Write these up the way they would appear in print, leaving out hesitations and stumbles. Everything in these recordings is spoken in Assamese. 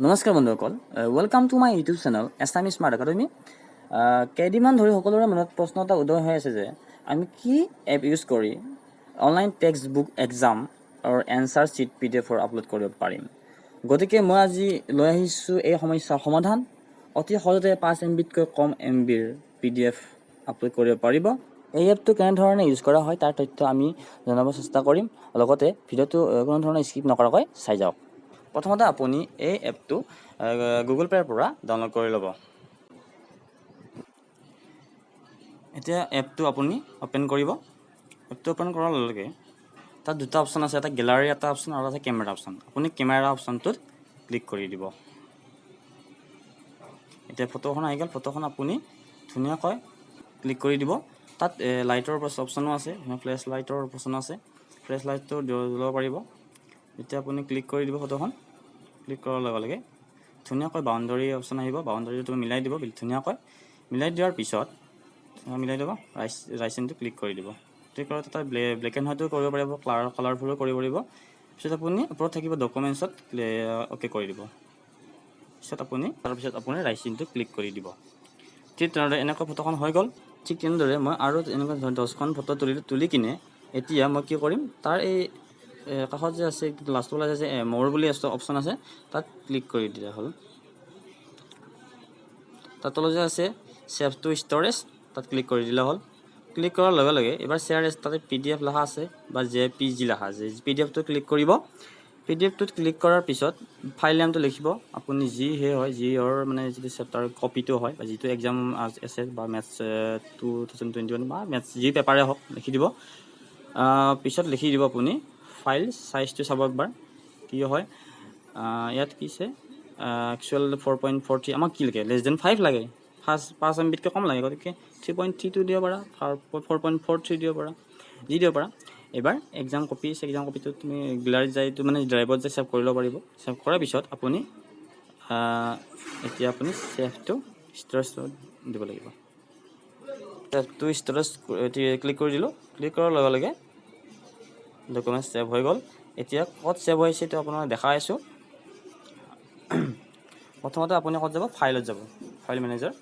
নমস্কাৰ বন্ধুসকল, welcome to my YouTube channel Assamese Smart Academy. কেইদিনমান ধৰি সকলোৰে মনত প্ৰশ্ন এটা উদয় হৈ আছে যে আমি কি এপ ইউজ কৰি অনলাইন টেক্সট বুক এক্সামৰ এনচাৰ শ্বীট পিডিএফৰ আপলোড কৰিব পাৰিম। গতিকে মই আজি লৈ আহিছোঁ এই সমস্যাৰ সমাধান। অতি সহজতে 5 এমবিতকৈ কম এমবিৰ পিডিএফ আপলোড কৰিব পাৰিব। এই এপটো কেনেধৰণে ইউজ কৰা হয়, তাৰ তথ্য আমি জনাব চেষ্টা কৰিম। লগতে ভিডিঅ'টো কোনো ধৰণৰ স্কিপ নকৰাকৈ চাই যাওক। প্ৰথমতে আপুনি এই এপটো গুগল প্লে'ৰ পৰা ডাউনলোড কৰি ল'ব। এতিয়া এপটো আপুনি অ'পেন কৰিব। এপটো অ'পেন কৰাৰ লগে লগে তাত দুটা অপশ্যন আছে, এটা গেলাৰী এটা অপশ্যন আৰু এটা কেমেৰা অপশ্যন। আপুনি কেমেৰা অপশ্যনটোত ক্লিক কৰি দিব। এতিয়া ফটোখন আহি গ'ল। ফটোখন আপুনি ধুনীয়াকৈ ক্লিক কৰি দিব। তাত লাইটৰ অপশ্যনো আছে, ফ্লেছ লাইটৰ অপশ্যনো আছে। ফ্লেছ লাইটটো জ্বলাব পাৰিব। এতিয়া আপুনি ক্লিক কৰি দিব। ফটোখন ক্লিক কৰাৰ লগে লগে ধুনীয়াকৈ বাউণ্ডৰী অপশ্যন আহিব। বাউণ্ডৰীটো মিলাই দিব। ধুনীয়াকৈ মিলাই দিয়াৰ পিছত মিলাই দিব, ৰাইট চিনটো ক্লিক কৰি দিব। ক্লিক কৰাত তাত ব্লেক এণ্ড হোৱাইটো কৰিব পাৰিব, কালাৰফুলো কৰিব পাৰিব। পিছত আপুনি ওপৰত থাকিব ডকুমেণ্টছত, অ'কে কৰি দিব। পিছত আপুনি তাৰপিছত আপুনি ৰাইট চিনটো ক্লিক কৰি দিব। ঠিক তেনেদৰে এনেকুৱা ফটোখন হৈ গ'ল। ঠিক তেনেদৰে মই আৰু এনেকুৱা 10খন ফটো তুলিলোঁ। তুলি কিনে এতিয়া মই কি কৰিম? তাৰ এই কাষত যে আছে, লাষ্টৰ আছে মোৰ বুলি আছে অপশ্যন আছে, তাত ক্লিক কৰি দিলে হ'ল। তাৰ তলত যে আছে ছেভ টু ষ্ট'ৰেজ, তাত ক্লিক কৰি দিলে হ'ল। ক্লিক কৰাৰ লগে লগে এইবাৰ শ্বেয়াৰ, তাতে পিডিএফ লেখা আছে বা জেপিজি লেখা আছে, পিডিএফটো ক্লিক কৰিব। পিডিএফটোত ক্লিক কৰাৰ পিছত ফাইল নেমটো লিখিব আপুনি, যি সেই হয়, যিহৰ মানে যিটো চেপ্টাৰ কপিটো হয় বা যিটো এক্সাম আছে বা মেথছ 2021 বা মেথছ যি পেপাৰে হওক, লিখি দিব। পিছত লিখি দিব আপুনি ফাইল চাইজটো চাব একবাৰ কি হয়। ইয়াত কি আছে? একচুৱেল 4.43। আমাক কি লাগে? লেছ দেন 5 লাগে, 5 এমবিতকৈ কম লাগে। গতিকে 3.32 দিব পাৰা, 4.43 দিব পাৰা, যি দিব পাৰা। এইবাৰ এক্সাম কপি, এক্সাম কপিটো তুমি গেলাৰীত যাই এইটো মানে ড্ৰাইভত যাই ছেভ কৰি ল'ব পাৰিব। ছেভ কৰাৰ পিছত আপুনি এতিয়া আপুনি ছেভ টু ষ্ট'ৰেজ দিব লাগিব। ছেভ টু ষ্ট'ৰেজ ক্লিক কৰি দিলোঁ। ক্লিক কৰাৰ লগে লগে ডকুমেণ্টছ ছেভ হৈ গ'ল। এতিয়া ক'ত ছেভ হৈছে, সেইটো আপোনাক দেখাই আছোঁ। প্ৰথমতে আপুনি ক'ত যাব? ফাইলত যাব, ফাইল মেনেজাৰ।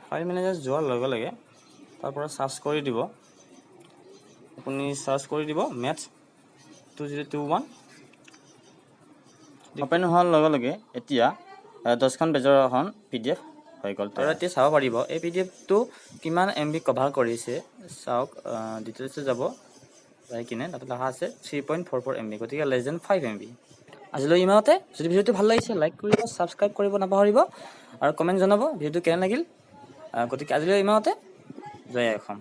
ফাইল মেনেজাৰ যোৱাৰ লগে লগে তাৰ পৰা চাৰ্চ কৰি দিব। আপুনি চাৰ্চ কৰি দিব মেথছ 2021। অ'পেন হোৱাৰ লগে লগে এতিয়া 10খন পেজৰ এখন পিডিএফ হৈ গ'ল। আৰু এতিয়া চাব পাৰিব এই পিডিএফটো কিমান এমবি কভাৰ কৰিছে। চাওক, ডিটেইলছে যাব, যাই কিনে তাতে লেখা আছে 3.44 MB, গতিকে লেছ দেন 5 এমবি। আজিলৈ ইমানতে। যদি ভিডিঅ'টো ভাল লাগিছে, লাইক কৰিব, ছাবস্ক্ৰাইব কৰিব নাপাহৰিব আৰু কমেণ্ট জনাব ভিডিঅ'টো কেনে লাগিল। গতিকে আজিলৈ ইমানতে। জয় অসম।